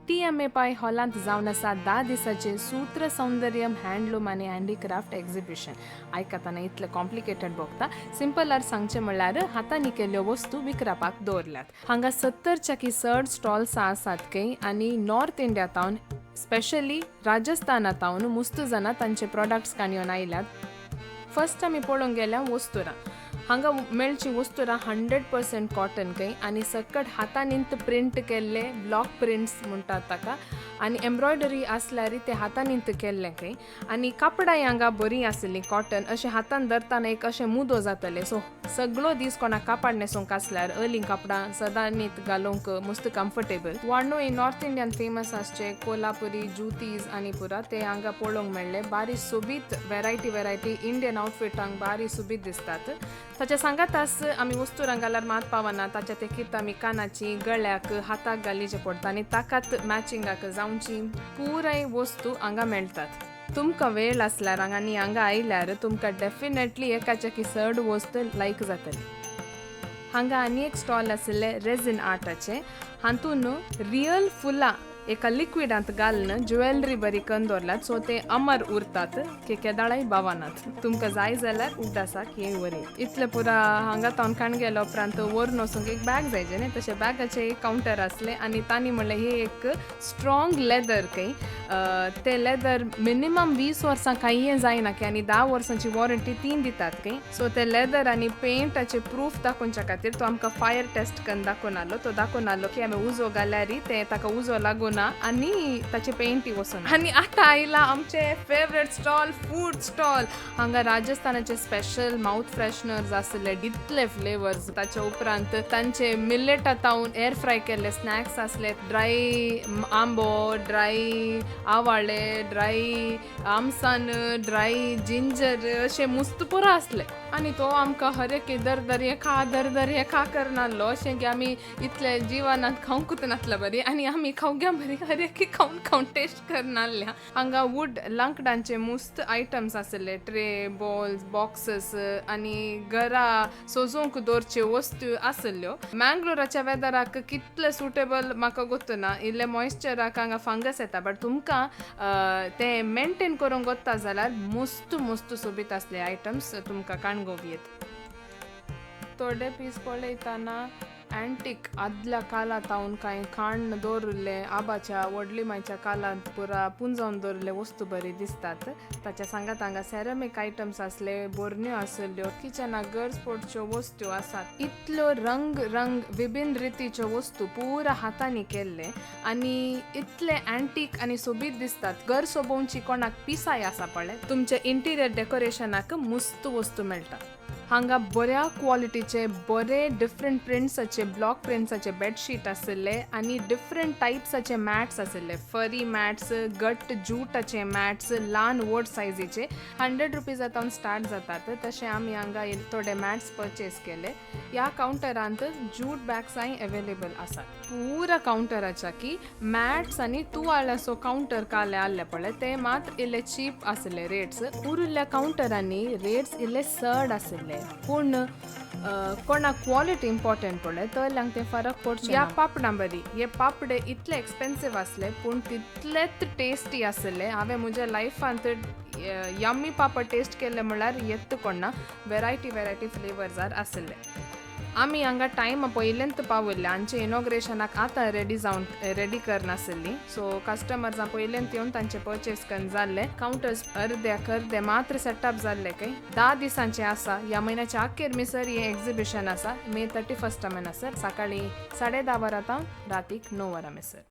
TMA पाय हॉलांत जावन आसा 10 दिसाचे सूत्र सौंदर्यम हँडलूम आनी हँडीक्राफ्ट एक्झिबिशन. आयकतना इतलें कॉम्प्लिकेटेड भोगता. सिंपलार सांगचें म्हणल्यार हातांनी केल्ल्यो वस्तू विकरापाक दवरल्यात. हांगा 70च्या की चड स्टॉल्स आसात खंय आनी नॉर्थ इंडिया तावन, स्पेशली राजस्थाना तावन मुस्त जाणां तांचे प्रोडक्ट्स काणयोन आयल्यात. फर्स्ट आमी पळोवंक गेल्या वस्तुरां. हांगा मेळची वस्तुरां 100% कॉटन खंय आनी सकट हातांनी प्रिंट केल्ले, ब्लॉक प्रिंट्स म्हणटात ताका, आनी एम्ब्रॉयडरी आसल्यार ते हातांनी केल्ले खंय. आनी कापडां हांगा बरीं आसली कॉटन, अशें हातान धरतना एक अशें मुदो जातले. सो सगळो दीस कोणाक कापाड न्हेसूंक आसल्यार अर्ली कापडां सदांनीत घालूंक मस्त कम्फर्टेबल. वाणूय नॉर्थ इंडियन फेमस आसचे कोल्हापुरी जुतीज आनी पुरा ते हांगा पळोवंक मेळ्ळे. बारी सोबीत वेरायटी वेरायटी इंडियन आउटफिटांक बारी सोबीत दिसतात. ताच्या सांगातास आमी वस्तुरां घाल्यार मात पावना, ताच्या तेकीत आमी कानाची, गळ्याक, हाताक घालीचे पडटा आनी ताकात मॅचिंगाक जावची पुराय वस्तू हांगा मेळटात. तुमकां वेळ आसल्यार हांगा आनी हांगा आयल्यार तुमकां डेफिनेटली एकाच्याकी चड वस्तू लायक जातली. हांगा आनी एक स्टॉल आशिल्लें रेझिन आर्टाचें. हातून रियल फुलां एका लिक्विडांत घालून ज्वेलरी बरी करून दवरल्यात, सो ते अमर उरतात की केदाळाय बावनात. तुमकां जाय जाल्यार उगडासाक हे वरी. इतलें पुरा हांगा तावन काण गेल्या उपरांत व्हरून वचूंक एक बॅग जायचे न्ही, तशें बॅगाचें एक कावंटर आसलें आनी तांणी म्हणलें हे एक स्ट्रॉंग लेदर खंय, ते लेदर मिनिमम 20 वर्सां कांय जायना की आनी 10 वर्सांची वॉरंटी तीन दितात खंय. सो ते लेदर आनी पेंटाचे प्रूफ दाखोवच्या खातीर तो आमकां फायर टेस्ट करून दाखोवन आलो. तो दाखोवन आलो की आमी उजो घाल्यार ते ताका उजो लागूना आनी ताचे पेंटी वचून. आनी आतां आयला आमचे फेवरेट स्टॉल, फूड स्टॉल. हांगा राजस्थानाचे स्पेशल माउथ फ्रेशनर्स आसले, इतले फ्लेवर्स. ताच्या उपरांत तांचे मिलेटा तावन एअर फ्राय केल्ले स्नॅक्स आसले, ड्राय आंबो, ड्राय आवाळे, ड्राय आमसान, ड्राय जिंजर, अशें मुस्त पुरो आसले. आनी तो आमकां हर एक दर दर हे खा, दर दर हे खा करनासलो, अशें की आमी इतले जिवनांत खावंकूच नासले बरी आनी आमी खावग्या बरी हर एक खावन खावन टेस्ट करनासल्या. हांगा वूड लांकडांचे मुस्त आयटम्स आसले, ट्रे, बॉल्स, बॉक्सेस आनी घरा सजोवंक दवरच्यो वस्तू आसल्यो. मँगलोराच्या वेदराक कितले सुटेबल म्हाका गोत्तना, इल्ले मॉइश्चराक हांगा फंगस येता, बट तुमकां ते मेंटेन करूंक गोत्ता जाल्यार मस्त मस्त सोबीत आसले आयटम्स तुमकां काणगोव येत. थोडे पीस पळयतना अँटीक आदल्या काळा तावन कांय खाण दवरिल्ले, आबाच्या व्हडली मायच्या काळांत पुरा पुंजोवन दवरिल्ले वस्तू बरी दिसतात. ताच्या सांगात हांगा सेरामीक आयटम्स आसले, बोरण्यो आसल्यो, किचनाक गरज पडच्यो वस्तू आसात. इतल्यो रंग रंग विभिन्न रितीच्यो वस्तू पुरा हातांनी केल्ले आनी इतले अँटीक आनी सोबीत दिसतात. घर सोबोवची कोणाक पिसाय आसा पळय, तुमचे इंटिरियर डेकोरेशनाक मुस्त वस्तू मेळटा. हांगा बऱ्या क्वॉलिटीचे बरे डिफरंट प्रिंट्साचे, ब्लॉक प्रिंट्साचे बेडशीट आशिल्ले आनी डिफरंट टायप्साचे मॅट्स आशिल्ले, फरी मॅट्स, गट जूटाचे मॅट्स, ल्हान व्हड सायजीचे 100 रुपीजा तावन स्टार्ट जातात. तशें आमी हांगा थोडे मॅट्स परचेस केले. ह्या कावंटरांत जूट बॅग्सांय अवेलेबल आसात. पुरा कावंटराच्या की मॅट्स आनी तुवाळ्याचो कावंटर काले आहले पळय, ते मात इल्ले चीप आशिल्ले रेट्स. उरिल्ल्या कावंटरांनी रेट्स इल्ले चड आशिल्ले, पूण कोणाक क्वॉलिटी इम्पॉर्टंट पळय तल्यांक ते फरक पडचे. ह्या पापडां बरी, हे पापडे इतले एक्सपेन्सीव आसले पूण तितलेच टेस्टी आसले. हांवें म्हज्या लायफांत यम्मी पापड टेस्ट केल्ले म्हणल्यार येत कोणा. वेरायटी वेरायटी फ्लेवर्सार आसले. आमी हांगा टायम पयलेंत पाविल्ले. आमचे इनॉग्रेशनाक आतां रेडी जावन रेडी करनासली, सो कस्टमर्सां पयलेंत येवन तांचे परचेस करून जाल्ले. कावंटर्स अर्द्याक अर्दे मात्र सेटअप जाल्ले. खंय 10 दिसांचे आसा. ह्या म्हयन्याच्या अखेर मिसर हें एक्झिबिशन आसा, मे 31 म्हणसर, सकाळी 10:30 वरां तावन रातीक 9 वरां मिसर.